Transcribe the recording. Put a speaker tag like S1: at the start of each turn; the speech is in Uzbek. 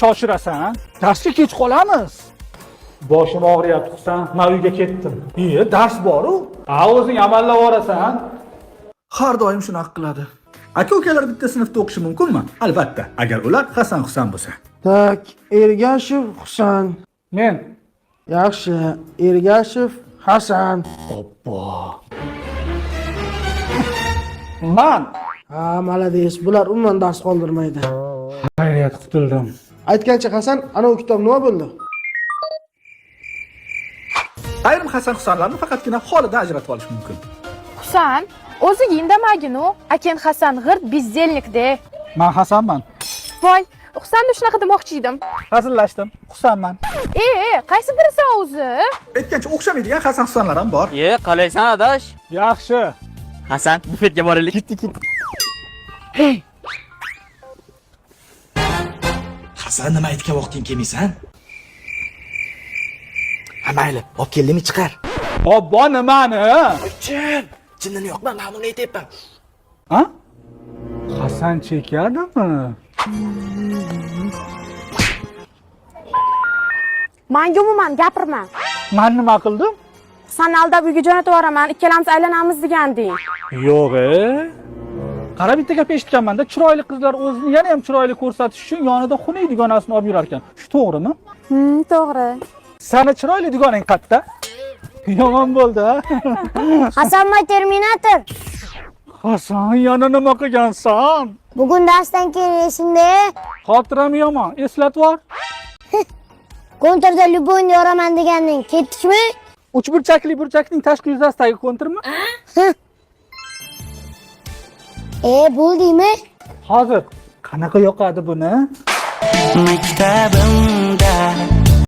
S1: shoshirasan? Darsga kech qolamiz. Boshim og'riyapti, Husan. Men uyga ketdim. Iye, dars bor-u. Ha, o'zing amallab borasan. Har doim shunaqa qiladi. Aka-ukalar bitta sinfda o'qishi mumkinmi? Albatta, agar ular Hasan Husan bo'lsa.
S2: Так, Ergashev Husan.
S1: Men.
S2: Yaxshi, Ergashev Hasan.
S1: Obbo. Man.
S2: Ha, молодец. Bular umuman dars qoldirmaydi.
S1: Xayriyat, qutuldim.
S2: Aytgancha Hasan, ana u kitob nima bo'ldi?
S1: Ayrim Hasan Husanlarni faqatgina holidan ajratib olish mumkin.
S3: Husan, o'ziga indamagin-u. Aken Hasan g'irt бездельник-de.
S1: Man Hasanman.
S3: Voy, Husanni shunaqa demoqchi edim.
S1: Hazillashdim. Husanman.
S3: E, qaysi birisan o'zi?
S1: Aytgancha o'xshamaydigan Hasan Husanlar ham bor.
S4: Ye, qalaysan adash?
S1: Yaxshi.
S4: Hasan, bufetga boraylik.
S1: Ketdik, ketdik.
S4: Hey!
S5: Hasan, nima aytgan vaqting kelmaysan? Ha, mayli, olib keldimi chiqar.
S1: Obbo, nimani?
S5: Jin, jinnini yoqma, men buni aytyapman.
S1: Ha? Hasan chekadimi?
S6: Manga umuman gapirma.
S1: Man nima qildim?
S6: Sani aldab uyga jo'natib yuboraman, ikkalamiz aylanamiz deganding.
S1: Yo'q, e. Qara, bitta gap eshitganman-da, chiroyli qizlar o'zini yana ham chiroyli ko'rsatish uchun yonida xunuk dugonasini olib yurar ekan. Shu to'g'rimi?
S6: Hmm, to'g'ri.
S1: Sani chiroyli dugonang qatta? Yomon bo'ldi, ha?
S7: Hasanma Terminator.
S1: Hasan, yana nima qilgansan?
S7: Bugun darsdan keyin esingda.
S1: Xotiram yomon, eslatib yubor.
S7: Kontrda любойni yoraman deganding. Ketdikmi?
S1: Uchburchakli burchakning tashqi yuzasidagi konturmi?
S7: E, bo'ldingmi?
S1: Hozir qanaqa yoqadi buni?
S8: Maktabim